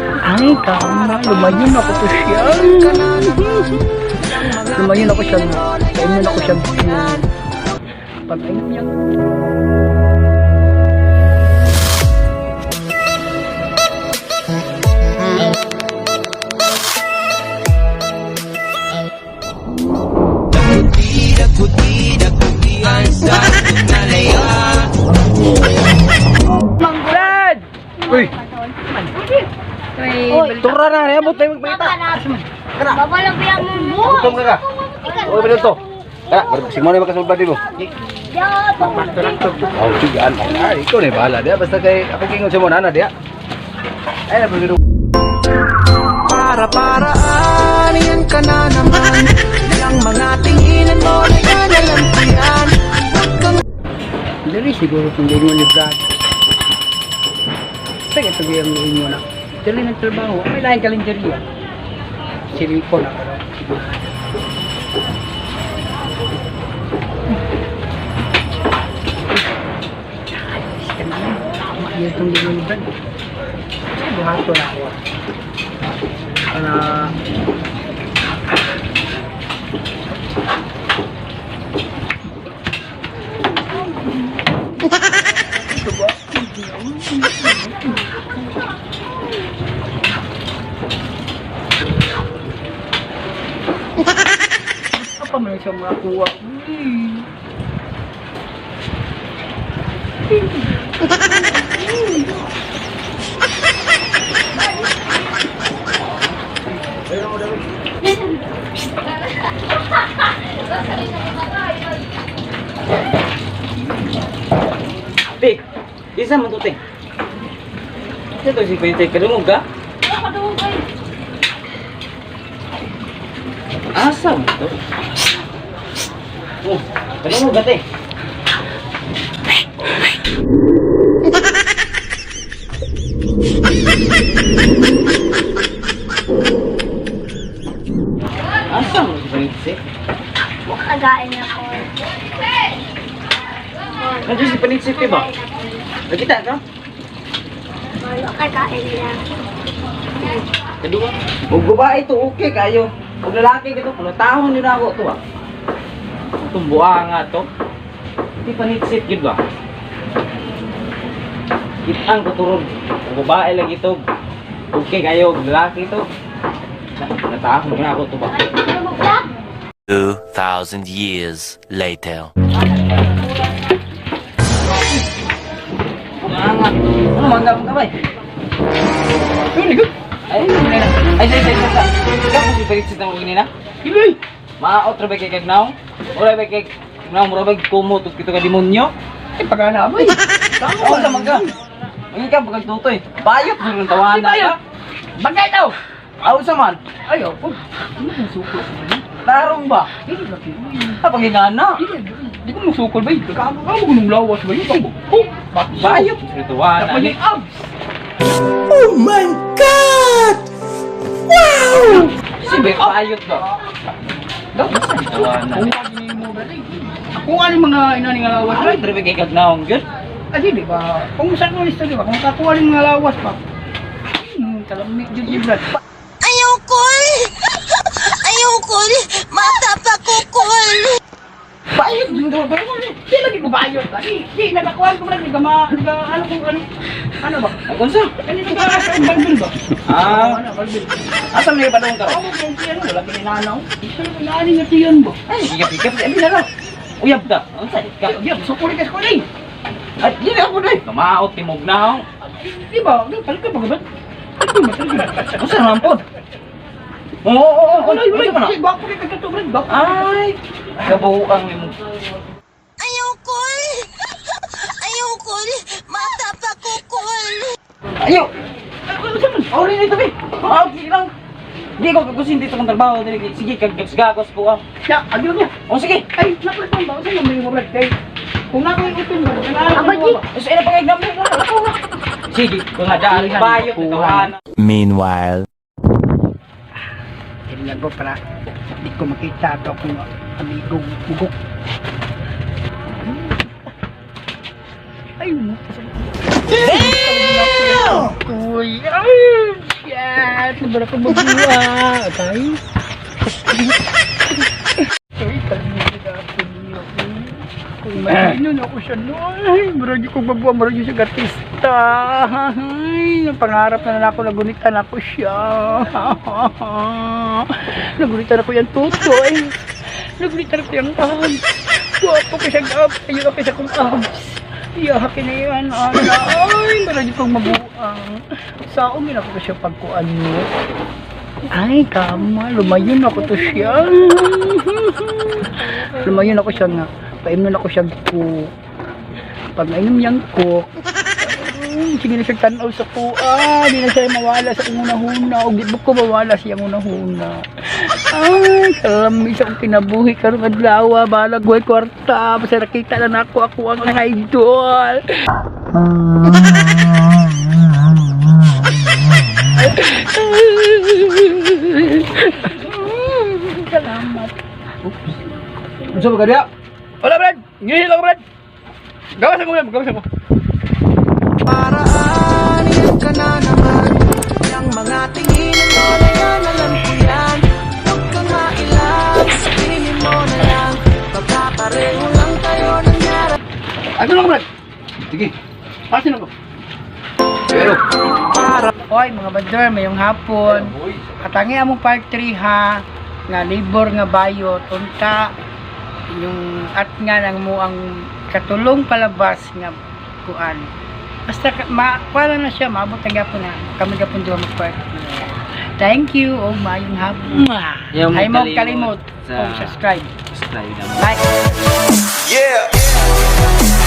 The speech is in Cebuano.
Ay, tama. Lumayon ako to siya. Lumayon ako siya. Kainan ako siya. Pag ayun niya. Manggulad! Uy! Tura na, abot tayo magpangita. Babala biya mo mo. Gutom ka ka. Uy, ba to? Kara, sige mo na makasulbad mo. Oh, sige, an. Ay, ikaw na bahala diya. Basta kay ako kingon sa mo nana diya. Ay, na pagdudu. Para-paraan, yan ka na naman. Yang mga tinginan mo na yan alam ko yan. Huwag kang Dili siguro kung dili mo ni Brad. Sige, ito yung inyo na. Dili ng trabaho. May laing kalendarya. Siliko na pero. Tama yun itong dili ni Brad. Sige, buhato na ako. Para apa man siya makakuha. Pik, isa man to, te. Ito si Pente, kadungog ka? Asa mo to? Oh, kadungog ka, te. Asa mo si Panitsi? Kagain ako. Nandiyan si Panitsi, te ba? Nakita ka? Kagain niya. Kadua. Og babae to, okay kayo. Og lalaki kito, pulutahon din ako to ah. Itong buanga to. Di panitsit yun ba? Kitang ko turon. Og babae lang ito. Okay kayo, og lalaki to. Natahon na ako to ba? 2,000 years later. Buanga. Ano mangga mangga bay? Ay, ay, ay, ay, ay, ay. Ikaw kung si panitsit ang ugin na? Iloy! Maot ra ba kay kagnaw? Mura ba kay kagnaw, mura ba kumot ug kito ka demonyo? Ay, pagana mo eh. Oo, sa mangga. Ang ikaw pagkag tutoy. Bayot mo ng tawanan Bayot! ka. Bagay daw! Aw sa man. Ay, oh. Ano kung sukol? Tarong ba? Dili lagi. Kapag na. Dili, di ko musukol ba? Kamo kamo ko nung lawas ba? Yung oh, Bayot mo ng tawanan. Dapat yung abs. Sige, bayot ba? Dapat Tawanan. Kung ano mo ba? Ako ano yung mga inani nga lawas Ano ba? dre kay kagnaong gyud? Ah, di ba? Kung saan mo listo, di ba? Kung kakuha rin mga lawas pa. Talamig jud ni Brad. Ayaw ko. Ayaw ko. Mata pa kukol. Bayot din daw ba? Di lagi ko bayot. Di, di nakakuha ko man nagama, naga ano kung ano. Ano ba? Ay kunsa? Kani nag sa balbil ba? Ah, Ano balbil? asa may padung ka? Ako kung tiyan wala kininanaw. Isa lang nani nga tiyan ba? Ay, higap-higap abi na lang. Uyab ta. Unsa di ka? Di, sukol ka sa kulay. Ay, di na ako dre. Kamaot timog naong. Di ba? Di, palit ka ba ba? Ito ba talaga? Unsa naman pod? Oo, oo, oo. Wala, wala. Unsa man na? Kasi gwapo kay kagkato, Brad. Gwapo. Ay, kabuang nimo. Ayaw ko. Ayaw ko. Mata pa kukol. Ayo. Ano sa man? Oh, rin ito, be. Ah, sige lang. Di ko kagusin dito kong trabaho. Dili, sige, kagagos ko ah. Ya, agyo niya. Oh, sige. Ay, nakulit man ba? Saan mo yung Brad? Kay, kung nako yung open ba? Kailangan Aba, ko ba? Sa ina pangay gamit na. Sige, kung nga daan, bayot ito, ana. Meanwhile. Tingnan ko para di ko makita ito akong amigong bugok. Ay, mo. Damn! Kuy! Ay! Shit! Nabara ko mabuha. Atay. Ay, kalmi na ako niyo. Kung mainon ako siya noon. Ay, marag ko mabuha, marag siya artista. Ay, ang pangarap na lang ako, nagunitan ako siya. Nagunitan ako yung tutoy. Nagunitan ako yung abs. Guwapo ko siyang abs. Ayun ako siya kong abs. Iyahakin na yan. Ana. Ay, marag kong mabuang. Saong yun ako siya pagkuan mo. Ay, tama. Lumayon ako to siya. Lumayon ako siya nga. Paimnon ako siya ko. Pag nainom niyang coke, ay, sige na siya tanaw sa kuha. Di na siya mawala sa unahuna. O di ko mawala siya unahuna. Ay, kalami sa akong kinabuhi karong adlaw. Balag way kwarta. Basta nakita lang ako ako ang idol. Salamat. Unsa ba ka diha? Wala, Brad. Ngihil ako, Brad. Gawas ako, Brad. Gawas ako. Paraan, yan ka na naman. Yang mga tinginan mo na yan, alam ko yan. Huwag kang mailang, sabihin mo na lang. Baka pareho lang tayo nangyari. Ano lang, Brad? Sige. Pasin ako. Pero Oy, mga bandor, mayong hapon. Katangi among part 3 ha, nga labor nga bayot, unta, inyong at nga nang mo ang katulong palabas nga kuan. Basta ma, kuan na siya, maabot na gyapon na. Kami gyapon duha mag part 3. Thank you og maayong hapon. Ayaw Ay mo kalimot kalimot sa- og subscribe. Subscribe na. Like. Yeah.